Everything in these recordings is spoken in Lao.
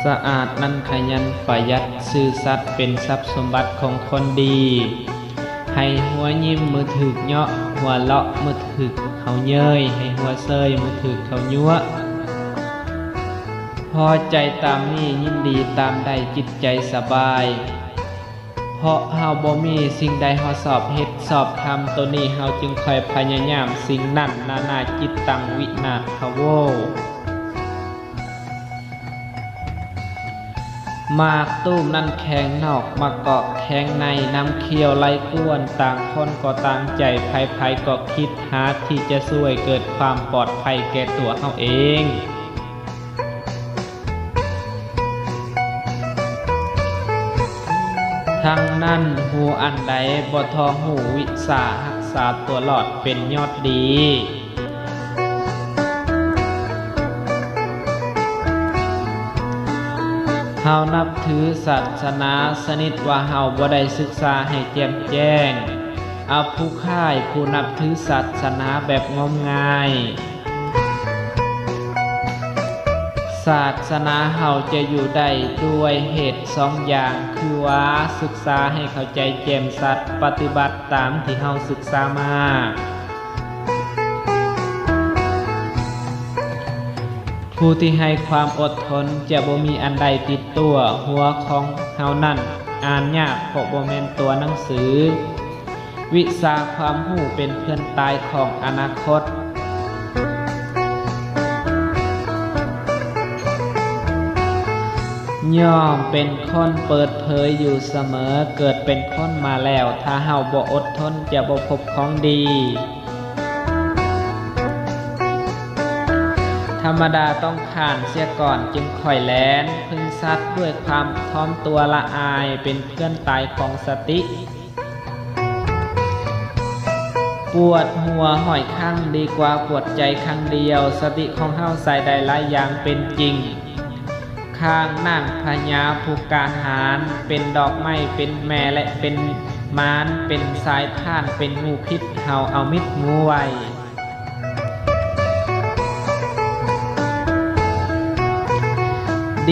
ສະອາດນັ້ນຂະຫຍັນປະຢັດ, ຊື່ສັດເປັນຊັບສົມບັດຂອງຄົນດີ. ໃຫ້ຫົວຍິ້ມເມື່ອຖືກເຍາະ, ຫົວເລາະເມື່ອຖືກເຮົາເຍີ້ຍ, ໃຫ້ຫົວເຊີຍເມື່ອຖືກເຂົາຍົວະ. ພໍໃຈຕາມມີ, ຍິນດີຕາມໄດ້, ຈິດໃຈສະບາຍ. ເພາະເຮົາບໍ່ມີສິ່ງໃດເຮົາຊອບເຮັດຊອບທຳ, ໂຕນີ້ເຮົາຈຶ່ງຄ່ອຍພະຍາຍາມສິ່ງນັ້ນ, ນານາຈິດຕັງວິນາທະໂວ. ໝາກຕູມນັ້ນແຂງນອກ, ໝາກກອກແຂງໃນ, ນ້ຳຂ້ຽວໄຫຼກວນ, ຕ່າງຄົນກໍຕ່າງໃຈ, ໃຜໆກໍຄິດຫາທີ່ຈະຊ່ວຍເກີດຄວາມປອດໄພແກ່ຕົວເຮົາເອງ. ທັງນັ້ນ, ຮູ້ອັນໃດບໍ່ທໍ່ຮູ້, ວິຊາຮັກສາຕົວລອດເປັນຍອດດີ. ເຮົານັບຖືສາສະໜາຊະນິດວ່າເຮົາບໍ່ໄດ້ສຶກສາໃຫ້ແຈ່ມແຈ້ງ. ເອົາຜູ້ຄ້າຍຜູ້ນັບຖືສາສະໜາແບບງົມງາຍ. ສາສະໜາເຮົາຈະຢູ່ໄດ້ດ້ວຍເຫດສອງຢ່າງ, ຄືວ່າສຶກສາໃຫ້ເຂົ້າໃຈແຈ່ມຊັດ, ປະຕິບັດຕາມທີ່ເຮົາສຶກສາມາ. ຜູ້ທີ່ໃຫ້ຄວາມອົດທົນຈະບໍ່ມີອັນໃດຕິດຕົວ, ຫົວຂອງເຮົານັ້ນອ່ານຍາກເພາະບໍ່ແມ່ນຕົວໜັງສື. ວິຊາຄວາມຮູ້ເປັນເພື່ອນຕາຍຂອງອະນາຄົດ. ຍ່ອມເປັນຄົນເປີດເຜີຍຢູ່ສະເໝີ, ເກີດເປັນຄົນມາແລ້ວ, ຖ້າເຮົາບໍ່ອົດທົນຈະບໍ່ພົບຂອງດີ. ທຳມະດາຕ້ອງຂ້ານເສຍກ່ອນຈຶ່ງຄ່ອຍແລ່ນ, ເພິ່ງສັດດ້ວຍຄວາມຖ່ອມຕົວລະອາຍ, ເປັນເພື່ອນຕາຍຂອງສະຕິ. ປວດຫົວຮ້ອຍຄັ້ງດີກວ່າປວດໃຈຄັ້ງດຽວ, ສະຕິຂອງເຮົາໃຊ້ໄດ້ຫຼາຍຢ່າງເປັນຈິງ. ຂ້າງນາງພະຍາຜູ້ກ້າຫານ, ເປັນດອກໄມ້, ເປັນແມ່ ແລະ ເປັນມານ, ເປັນສາຍພານ, ເປັນງູພິດ, ເຮົາເອົາມິດງູໄວ້.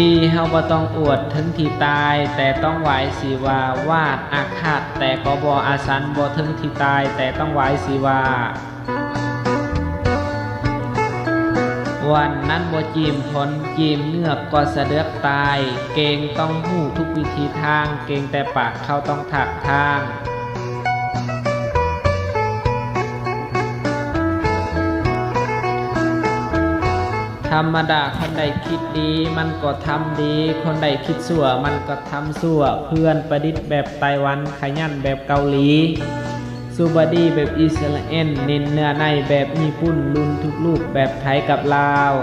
ດີເຮົາບໍ່ຕ້ອງອວດເຖິງທີ່ຕາຍ, ແຕ່ຕ້ອງຫວາຍສີວາ, ວາດອາຄາດແຕ່ກໍບໍ່ອາສັນ, ບໍ່ເຖິງທີ່ຕາຍ, ແຕ່ຕ້ອງຫວາຍສີວາ. ວັນນັ້ນບໍ່ຈີມຜົນ, ຈີມເງືອກກໍສະເດືອກຕາຍ. ເກັ່ງຕ້ອງຮູ້ທຸກວິທີທາງ, ເກັ່ງແຕ່ປາກເຂົາຕ້ອງຖາກທາງ. ທຳມະດາຄົນໃດຄິດດີມັນກໍທຳດີ, ຄົນໃດຄິດຊົ່ວມັນກໍທຳຊົ່ວ. ເພື່ອນປະດິດແບບໄຕ້ຫວັນ, ຂະຫຍັນແບບເກົາຫຼີ, ຊູບາດີແບບອິດສະຣາແອນ, ເນັ້ນເນື້ອໃນແບບຍີ່ປຸ່ນ, ລຸ້ນທຸກລູກແບບໄທກັບລາວ.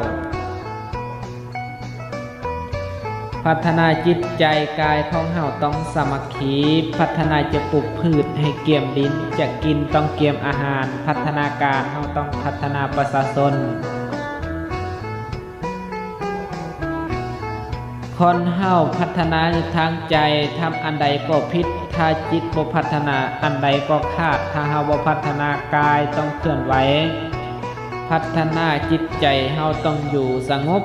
ພັດທະນາຈິດໃຈກາຍຂອງເຮົາຕ້ອງສາມັກຄີ, ພັດທະນາຈະປູກພືດໃຫ້ກຽມດິນ, ຈະກິນຕ້ອງກຽມອາຫານ, ພັດທະນາການເຮົາຕ້ອງພັດທະນາປະຊາຊົນ. ຄົນເຮົາພັດທະນາຢູ່ທາງໃຈ, ທຳອັນໃດກໍຜິດ, ຖ້າຈິດບໍ່ພັດທະນາ, ອັນໃດກໍຂາດ. ຖ້າເຮົາບໍ່ພັດທະນາກາຍ, ຕ້ອງເຄື່ອນໄຫວ. ພັດທະນາຈິດໃຈ, ເຮົາຕ້ອງຢູ່ສະຫງົບ.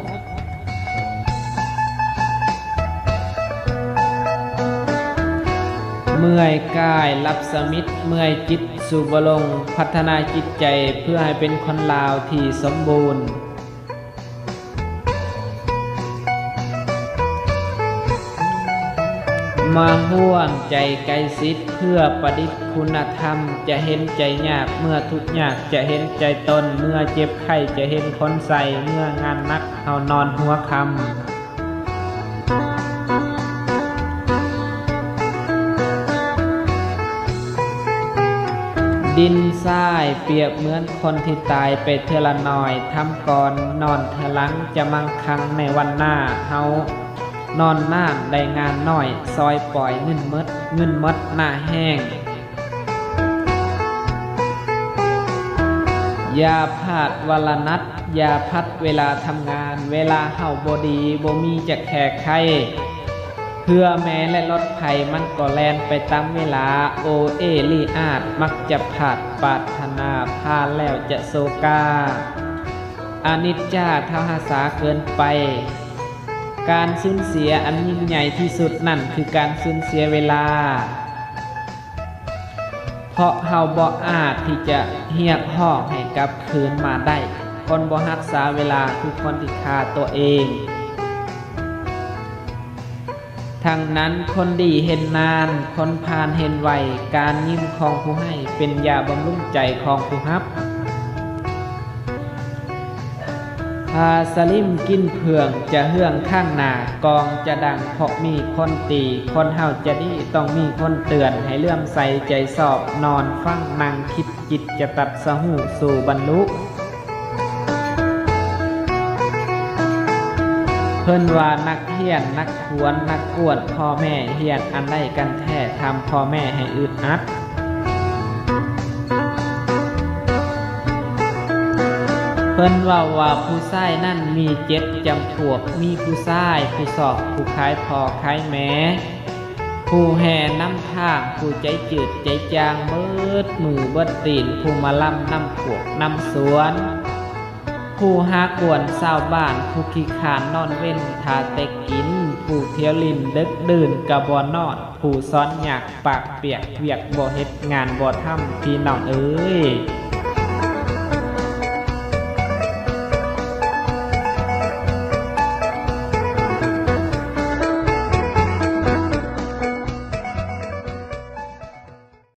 ເມື່ອຍກາຍຫຼັບສະໜິດ, ເມື່ອຍຈິດສູ້ບໍ່ລົງ. ພັດທະນາຈິດໃຈເພື່ອໃຫ້ເປັນຄົນລາວທີ່ສົມບູນ. ມາຮ່ວມໃຈໃກ້ຊິດເພື່ອປະດິດຄຸນນະທຳ. ຈະເຫັນໃຈຍາກເມື່ອທຸກຍາກ, ຈະເຫັນໃຈຕົນເມື່ອເຈັບໄຂ້, ຈະເຫັນຄົນໃສ່ເມື່ອງານໜັກ, ເຮົານອນຫົວຄ່ຳ. ດິນຊາຍປຽບເໝືອນຄົນທີ່ຕາຍໄປເທື່ອລະໜ້ອຍ, ທຳກ່ອນນອນເທື່ອຫຼັງ, ຈະມັ່ງຄັ່ງໃນວັນໜ້າ. ເຮົານອນນານໄດ້ງານໜ້ອຍ, ຊອຍປ່ອຍເງິນໝົດ, ເງິນໝົດໜ້າແຫ້ງ. ຢ່າພາດວາລະນັດ, ຢ່າພັດເວລາທຳງານ. ເວລາເຮົາບໍ່ດີ, ບໍ່ມີຈະແກ້ໄຂ. ເຮືອແມ່ແລະລົດໄຟ, ມັນກໍແລ່ນໄປຕາມເວລາ. ໂອເອລີອາດມັກຈະພາດ, ປາດຖະໜາພາແລ້ວຈະໂສກາ. ອະນິດຈາ, ທ້າວຫາສາເກີນໄປ. ການສູນເສຍອັນຍິ່ງໃຫຍ່ທີ່ສຸດນັ້ນຄືການສູນເສຍເວລາ ເພາະເຮົາບໍ່ອາດທີ່ຈະຮຽກຮ້ອງໃຫ້ກັບຄືນມາໄດ້. ຄົນບໍ່ຮັກສາເວລາຄືຄົນທີ່ຂ້າຕົວເອງ. ທັງນັ້ນຄົນດີເຫັນນານ, ຄົນພານເຫັນໄວ, ການຍິ້ມຂອງຜູ້ໃຫ້ເປັນຢາບຳລຸງໃຈຂອງຜູ້ຮັບ. ຖ້າສະລິມກິນເຜື່ອງຈະເຮືອງຂ້າງໜ້າ, ກອງຈະດັງເພາະມີຄົນຕີ, ຄົນເຮົາຈະດີຕ້ອງມີຄົນເຕືອນ, ໃຫ້ເຫຼື້ອມໃສໃຈຊອບ, ນອນຟັງນັ່ງຄິດຈິດຈະຕັດສະຮູ້ສູ່ບັນລຸ. ເພິ່ນວ່ານັກຮຽນນັກຄວນນັກກວດພໍ່ແມ່ຮຽນອັນໃດກັນແທ້ ທຳພໍ່ແມ່ໃຫ້ອຶດອັດ. ເພິ່ນເວົ້າວ່າຜູ້ຊາຍນັ້ນມີເຈັດຈຳພວກ, ມີຜູ້ຊາຍຜູ້ຊອກ, ຜູ້ຂາຍພໍ່ຂາຍແມ່, ຜູ້ແຫ່ນຳທາງ, ຜູ້ໃຈຈືດໃຈຈາງເບິດມືເບິດຕີນ, ຜູ້ມາລຳນຳພວກນຳສວນ, ຜູ້ຫາກວນຊາວບ້ານ, ຜູ້ຂີ້ຄ້ານນອນເວັນຖ້າແຕ່ກິນ, ຜູ້ທ່ຽວຫຼິ້ນດຶກດື່ນກະບໍ່ນອນ, ຜູ້ສອນຍາກປາກປຽກ ວຽກບໍ່ເຮັດງານບໍ່ທຳ ພີ່ນ້ອງເອີຍ.